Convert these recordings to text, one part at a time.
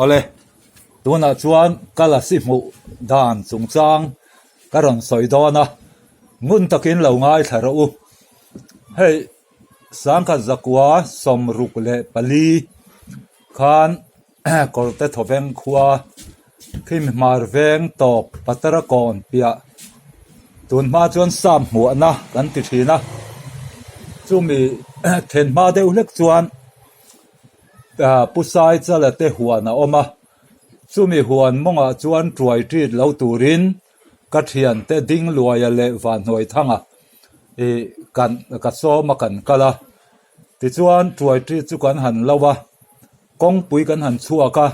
Awle, tunah chuan ka lasi hmuh dan chungchang ka rawn sawi dawn a, ngun takin lo ngaithla rawh u. Hei sangkhat zakua 64 khan Kawrte thawveng khua khim hmar veng tawp Patara kawn piah tun hma chuan sam hmuahna kan ti thin a, chumi then hma deuh hlek chuan Pu Sai Chala te huan a awm a, chumi huan mawngah chuan tuai tit lo turin ka thiante ding luaia leh vanhnuai thanga ih kan ka sawm a kan kal a, tichuan tuai tit chu kan han lo a. Kawngpui kan han chhuak a,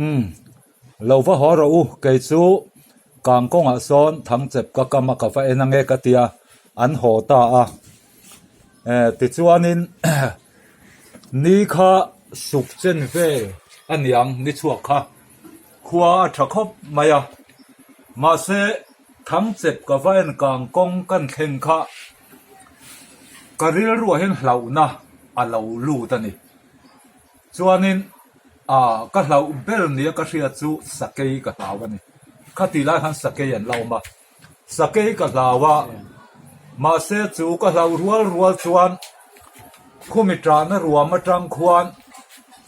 umm, lo va haw rawh u, kei chu kang kawngah sawn thangchep ka kam a ka va en ange ka tia, an haw ta a. Eh, tichuanin ni kha suk chen vel a niang ni chhuak kha khua a tha khawp mai a, mahse thangchep ka va en kang kawng kan thleng kha ka rilruah hian hlauhna a lo lut a ni. Chuanin ah ka hlauh ber nia ka hriat chu sakei ka hlau a ni. Khatih lai khan sakei an la awm a, sakei ka hlau a, mahse chu ka hlauh rual rual chuan khumi ṭahna ruam aṭang khuan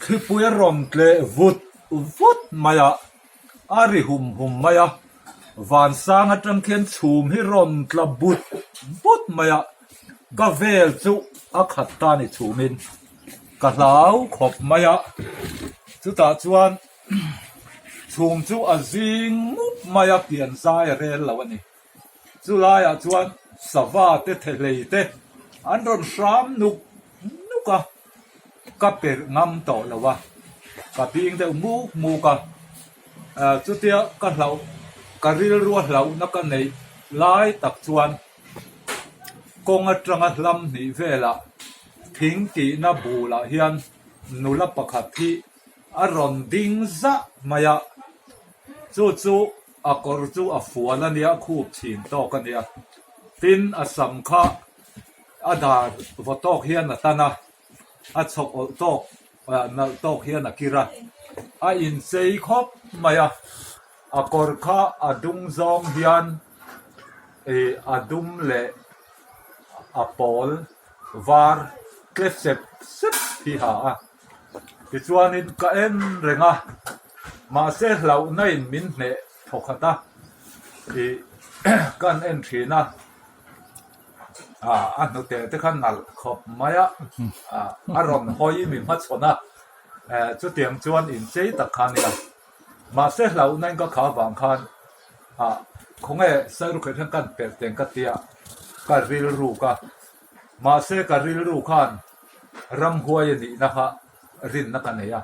thlipui a rawn tleh vut vut mai a, a ri hum hum mai a, vansang aṭang khian chhum hi rawn tla but but mai a, ka vel chu a khat ta ni chhumin. Ka hlau khawp mai a, chutah chuan chhum chu a zing mup mai a, pian zai a rel lo a ni. Chu laiah chuan sava te thehlei te an rawn hram nuk nuk a, ka perh ngam tawh lo a, ka bing deuh muk muk a, chutia ka hlauh ka rilrua hlauhna ka neih lai tak chuan Kawng atanga hlam hnih velah thing tihna bulah hian nula pakhat hi a rawn ding zah mai a, chu chu a kawr chu a fual a nia, khup chhin tawk a nia, tin a sam kha a dar vaw tawk hian a tan a, a chhawk awlh tawk nalh tawk hian a kir a, a inchei khawp mai a, a kawr kha a dung zawng hian Ih a dum leh a pawl var tle sep sep hi ha a, tichuanin ka en reng a, mahse hlauhna in min hneh thaw khat a, ih kan en thin a, ah a hnute te kha nalh khawp mai a, ah a rawn hawi mi hmachhawn a, eh chutiang chuan inchei tak kha a nia. Mahse hlauhna in ka kha vang khan ah khawnge Sairukhet hian kan perh teng ka tia ka rilruk a, mahse ka rilru khan ramhuai a nihna kha rinna ka nei a,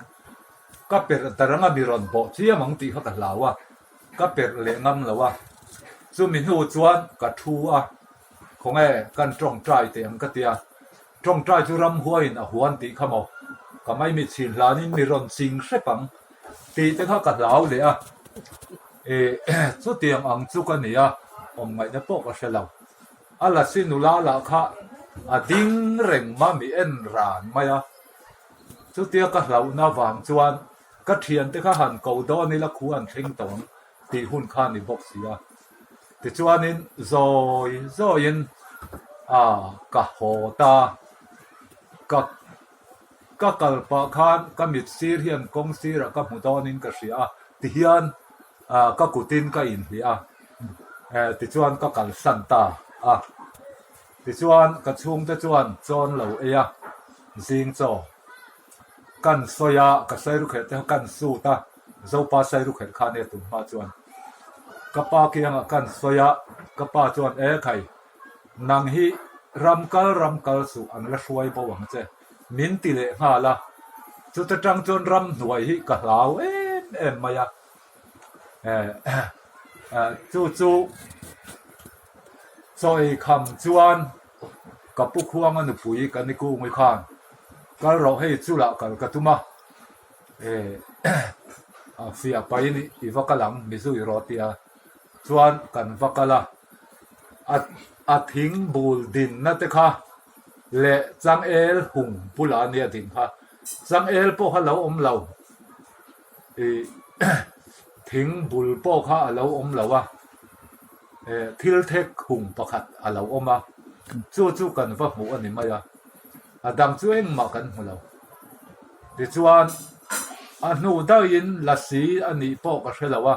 ka perh dar anga mi rawn bawh chiam ang tih kha ka hlau a, ka perh leh ngam lo a, chumi hnu chuan ka thu a, khawnge kan tawngtai teh ang ka tia. Tawngtai chu ramhuaiin a huan tih kha maw? Ka maimi chhin hlanin mi rawn ching hrep ang tih te kha ka hlau leh a. Ih, chutiang ang chu ka ni a, awm ngaihna pawh ka hre lo. A lasi nula lah kha a ding reng ma mi en ran mai a. Chutia ka hlauhna vang chuan ka thiante kha han ko dawn ila khu an thleng tawh ang tih hun kha a ni bawk si a. Tichuanin zawi zawiin a ka haw ta. Ka ka kal pah khan ka mit sir hian kawng sirah ka hmu dawnin ka hria a, tihian ka kutin ka inhliah a, tichuan ka kalsan ta a. Tichuan ka chhungte chuan chawn lo ei a, zing chaw kan sawi a, ka sairukherh te kha kan sut a, Zopa sairukherh kha nia tum hma chuan ka pa kiangah kan sawi a, ka pa chuan e khai, nang hi ram kal ram kal suh an la hruai bo ang che, min ti leh nghal a, chuta tang chuan ramhnuai hi ka hlau em em mai a, chu chu chaw ei kham chuan ka pu khuanga nupui ka ni kungui khan kal rawh hei chulah kal ka tum a a fiah pahin i va kal ang mizui rawh tia chuan kan va kal a a thing bul dinna te kha. Leh changel hung bulah a nia ding kha. Changel pawh kha lo awm lo. Ih thing bul pawh kha a lo awm lo a. Thil thek hung pakhat a lo awm a. Chu chu kan va hmuh a ni mai a. A dang chu engmah kan hmu lo. Tichuan a hnu daihin lasi a nih pawh ka hre lo a.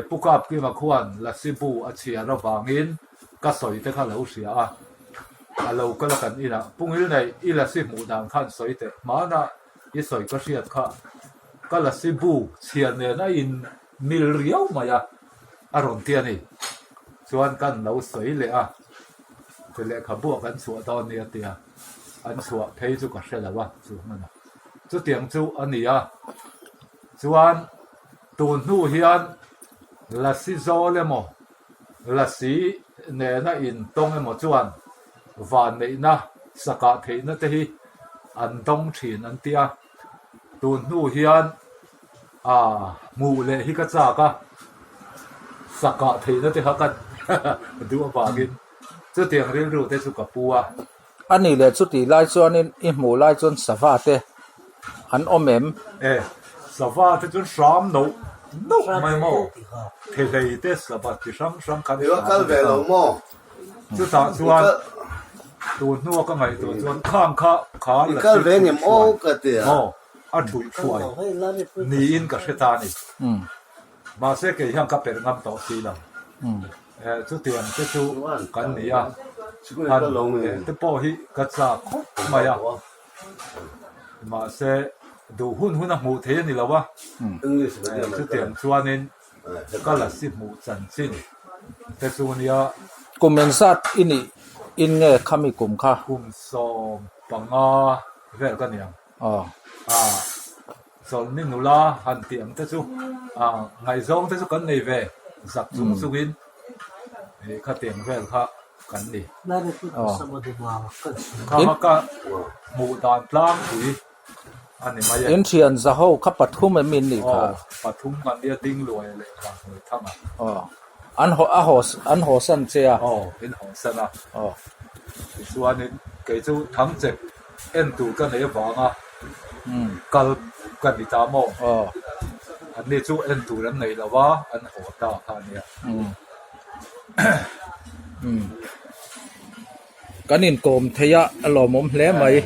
Pu Kapkima khuan lasi bu a chhiar avangin ka sawi te kha lo hria a. A lo kal a kan inah Pu Ngilneih i lasi hmuh dan khan sawi teh hmanah i sawi ka hriat kha ka lasi bu chhiar nen a in mil riau mai a a rawn ti a ni. Chuan kan lo sawi leh a, ti lehkhabuah kan chhuah dawn nia tia an chhuah phei chu ka hre lo a chu hmunah. Chutiang chu a ni a, chuan tun hnu hian lasi zawl emaw lasi nena intawng emaw chuan vanneihna sakah theihna te hi an dawng thin an ti a, tun hnu hian Aaa hmuh leh hi ka chak a, sakah theihna te kha ka duh avangin chutiang rilru te chu ka pu a. A nih leh chutih lai chuanin i hmuh lai chuan sava te an awm em? E, sava te chuan hram noh noh mai maw? Thehlei te sava chi hrang hrang khan hram kal ve lo maw? Chutah chuan tun hnua ka ngaihtuah chuan khang kha kha la si thuih hruai maw? A thuih thuai niin ka hre ta a ni. Mahse kei hian ka perh ngam tawh si lo. Chutiang te chu kan ni a, han leh te pawh hi ka chak khawp mai a. Mahse duh hun hun a hmuh thei a ni lo a. Chutiang chuanin ka lasi hmuh chanchin te chu nia. Kum engzat i nih in nge khami kum kha? Kum 15 vel ka ni ang. Aw. A, chawlhni nula han tih ang te chu, a, ngaihzawng te chu kan nei ve zak chung chungin ih khatiang vel kha kan ni. Aw. Kha kha ka hmuh dan tlangpui a ni mai e. In thian zaho kha pathum em in nih kha? Aw, pathum kan nia ding luai leh vang hnuai thang a. Aw. An haw a haw an haw san che a. Aw, in haw san a. Aw. Tichuanin kei chu thangchep en tur ka nei avanga kal ka ni ta maw? Aw. Anni chu en tur an nei lo va, an haw ta kha a nia. Kan inkawm thei a, a lawmawm hle mai.